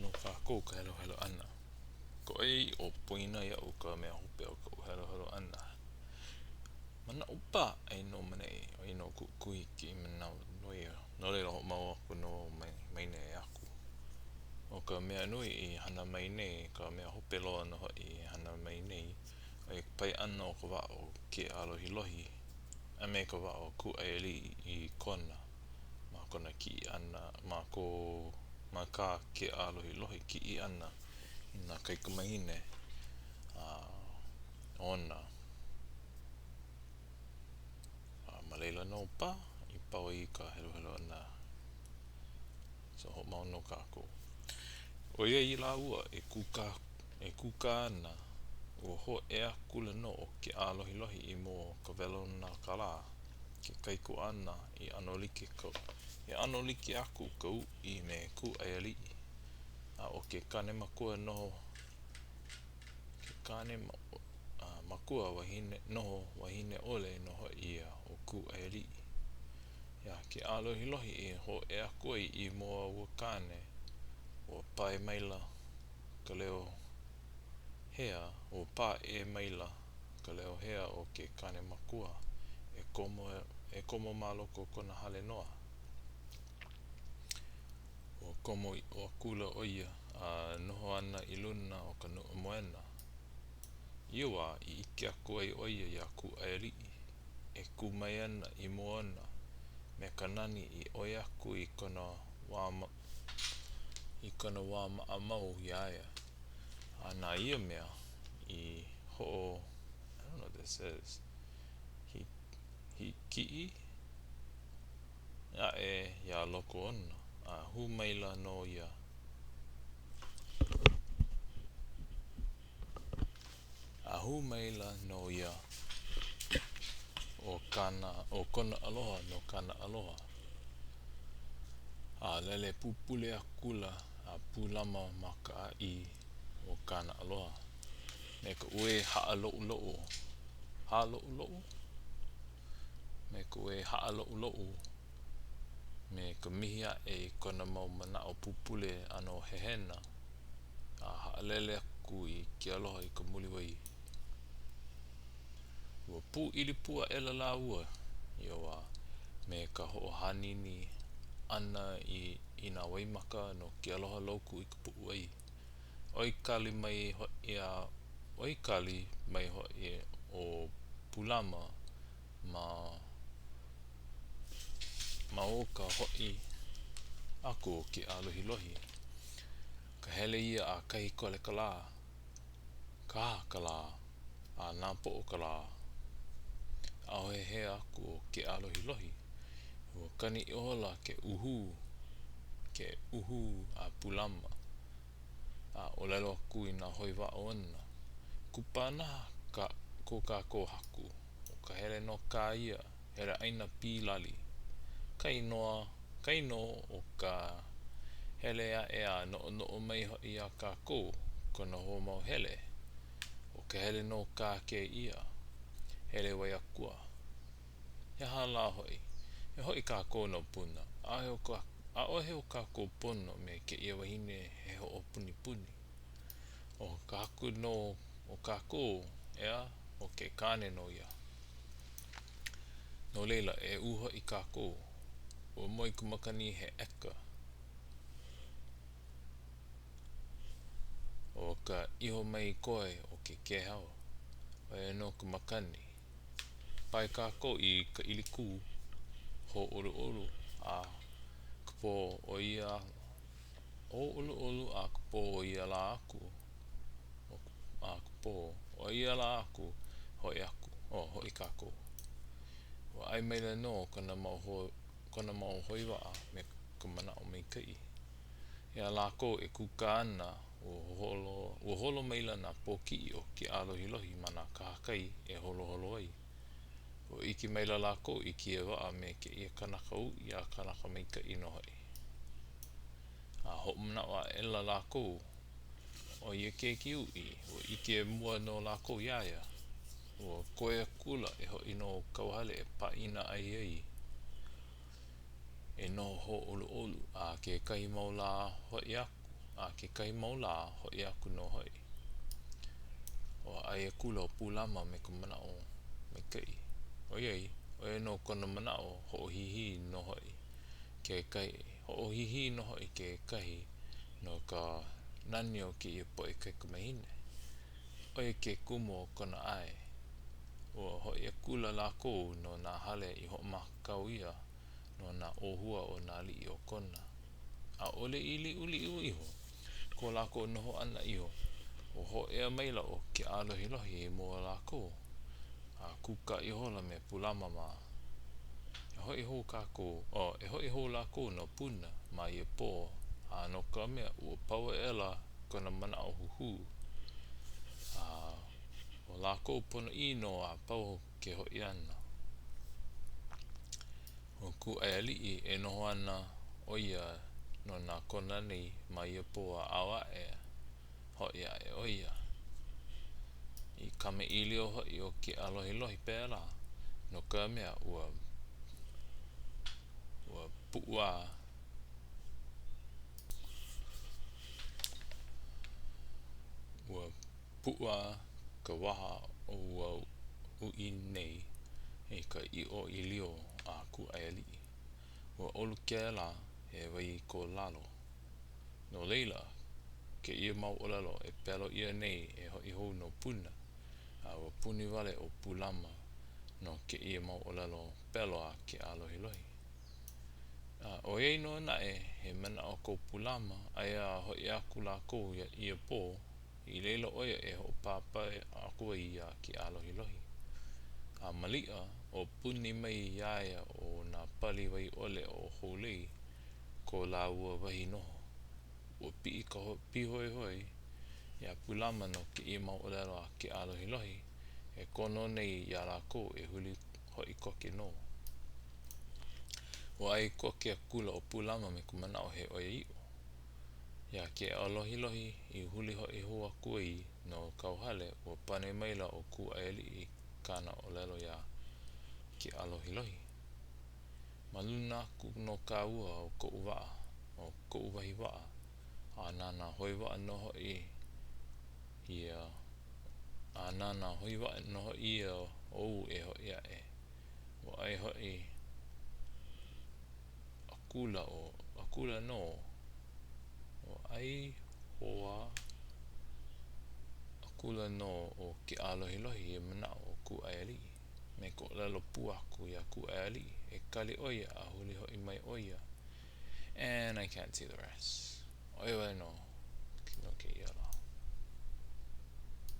nō kākou ka heluhelu ʻana. Ka ʻoiaʻiʻo, poina iaʻu ka mea hope o kaʻu heluhelu ʻana. Manaʻo pā ʻai nō ma neʻi, ʻoi nō kuʻu kuhi i kēia manawa no ia. No laila, hoʻomau aku nō mai, mai neʻi aku. ʻO ka mea nui i hana mai nei, ka mea hope loa nō hoʻi i hana mai nei, ʻo ia ka pae ʻana o ka waʻa o Keʻālohilohi a me ka waʻa o Kūʻaialii i Kona ma kona kiʻi ʻana ma ko ma kā Keʻālohilohi kiʻi ʻana i nā kaikamahine a ona. A ma laila nō pā i pau ai ka heluhelu ʻana. So hoʻomau nō kākou. ʻOiai lāua e kūkā e kūkā ana, ua hōʻea akula nō ʻo Keʻālohilohi i mua o ka Welaunaakalā, ke kaikuaʻana i ʻano like ka i ʻano like aku ka uʻi me Kūʻaialii, a ʻo ke kāne makua noho ke kāne makua wahine noho wahine ʻole nō hoʻi ia o Kūʻaialii. Iā Keʻālohilohi i hōʻea aku ai i mua o ua kāne, ua pae maila ka leo hea, ua paʻē maila ka leo hea o ke kāne makua e komo, e komo ma loko o kona hale noa. Ua komo ʻiʻo akula ʻo ia a noho ana i luna o ka nuʻu moena. I ia wā i ʻike aku ai ʻo ia iā Kūʻaialii e kū mai ana i mua ona me ka nani i ʻoi aku i kona wā i kona wā maʻamau iā ia. A na ia mea i hoʻo I don't know what this is hīkiʻi aʻe iā loko ona, a hū maila nō ia. A hū maila nō ia ʻo kāna, ʻo kona aloha no kāna aloha. A lele pupule akula a pūlama ma ka ʻāʻī o kāna aloha me ka uē haʻaloʻuloʻu, hāloʻuloʻu? Me ka uē haʻaloʻuloʻu me ka mihi aʻe i kona mau manaʻo pupule ʻano hehena a haʻalele aku i ke aloha i ka muliwai. Ua pūʻili pū aʻela lāua ia wā me ka hoʻohānini ʻana i i nā waimaka no ke aloha loku i ka puʻuwai. ʻOi kali mai hoʻi a ʻoi kali mai hoʻi ʻo Pūlama ma ma o ka hoʻi aku o Keʻālohilohi. Ka hele ia a kahikole ka lā, kaha ka lā, a napoʻo ka lā. ʻAʻohe hea aku o Keʻālohilohi. Ua kani ihola ke ʻuhū, ke ʻuhū a Pūlama, a ʻōlelo aku i nā hoi waʻa ona, Kupanaha ka ko kākou haku, ʻo ka hele nō kā ia, hele ʻāina pīlali. Kainoa, kainō ʻo ka hele aʻe a noʻonoʻo mai hoʻi iā kākou kona hoa mau hele, ʻo ka hele nō kā kēia, hele Waiakua. He aha lā hoʻi, e hoʻi kākou no Puna, ʻaʻohe o kākou pono me kēia wahine he hoʻopunipuni. ʻO ka haku nō o kākou, ʻeā, ʻo ke kāne nō ia. No laila, e uhoʻi kākou. Ua moe ka makani he ʻeka. ʻO ka iho mai koe o ke kēhau, ʻo ia nō ka makani. Pae kākou i ka ʻilikū hōʻoluʻolu a ka pō o ia hōʻoluʻolu a ka pō o ia lā aku, a ka pō o ia lā aku, hoʻi aku, oh, hoʻi kākou. Ua ʻae maila nō kona mau hoa, kona mau hoi waʻa me ka manaʻo maikaʻi. Iā lākou e kūkā ana, ua holo, ua holo maila nā pōkiʻi o Keʻālohilohi ma nā kahakai e holoholo ai. Ua ʻike maila lākou i kēia waʻa me kēia kanaka uʻi a kanaka maikaʻi nō hoʻi. A hoʻomanaʻo aʻela lākou, ʻo ia keiki uʻi, ua ʻike mua nō lākou iā ia. Ua koe akula e hoʻi no kauhale e pāʻina ai ai, e noho hōʻoluʻolu, a kekahi mau lā hoʻi aku. A kekahi mau lā, hoʻi aku nō hoʻi. Ua ʻae akula ʻo Pūlama me ka manaʻo maikaʻi, ʻoiai, ʻo ia nō kona manaʻo hoʻohihi nō hoʻi kekahi, hoʻohihi nō hoʻi kekahi no ka nani o kēia poʻe kaikamahine. ʻO ia ke kumu o kona ʻae. Ua hoʻi akula lākou no nā hale i hoʻomākaukau ʻia no nā ʻōhua o nā aliʻi o Kona. ʻAʻole i liʻuliʻu iho ko lākou noho ʻana iho, ua hōʻea maila ʻo Keʻālohilohi i mua o lākou, a kūkā ihola me Pūlama mā. E hoʻi hou kākou, oh, e hoʻi hou lākou no Puna ma ia pō, a no ka mea, ua pau aʻela kona manaʻo huhū, a ʻo lākou ponoʻī nō a pau ke hoʻi ʻana. ʻO Kūʻaiāliʻi e noho ana ʻo ia no nā Kona nei ma ia pō a ao aʻe, hoʻi aʻe ʻo ia. I kamaʻilio hoʻi ʻo Keʻālohilohi pēlā, no ka mea, ua ua puʻua ua puʻua ka waha o ua uʻi nei i ka ʻiʻo ʻīlio a Kūʻaiāliʻi. Ua ʻolu kēlā, he wai ko lalo. No laila, kēia mau ʻōlelo e pelo ʻia nei e hoʻi hou no Puna, a ua puni wale ʻo Pūlama no kēia mau ʻōlelo pelo a Keʻālohilohi. A ʻoiai nō naʻe he manaʻo ko Pūlama, aia a hoʻi aku lākou ia pō, i laila ʻo ia e hoʻopāpā aku ai iā Keʻālohilohi. A maliʻa, o puni mai iā ia ʻo nā pali wai ʻole o Hōlei, ko lāua wahi noho. Ua piʻi ka pīhoihoi iā Pūlama no kēia mau ʻōlelo a Keʻālohilohi e kono nei iā lākou e huli hoʻi koke nō. Ua ʻae koke akula ʻo Pūlama me ka manaʻo he ʻoiaʻiʻo. Iā Keʻālohilohi i huli hoʻi hou aku ai no kauhale, ua pane maila ʻo Kūʻaiāliʻi i kāna ʻōlelo iā Keʻālohilohi. Ma luna aku nō kāua o koʻu waʻa, o koʻu wahi waʻa, a na nā hoe waʻa nō hoʻi ia, a na nā hoe waʻa nō hoʻi ia ou e hoʻi aʻe. Ua ʻae hoʻi akula ʻo, akula nō, ua ʻae hoa akula nō ʻo Keʻālohilohi i ia manaʻo o Kūʻaiāliʻi, me ka ʻōlelo pū aku iā Kūʻaiāliʻi, e kali ʻo ia a huli hoʻi mai ʻo ia. And I can't see the rest. ʻO ia wale nō.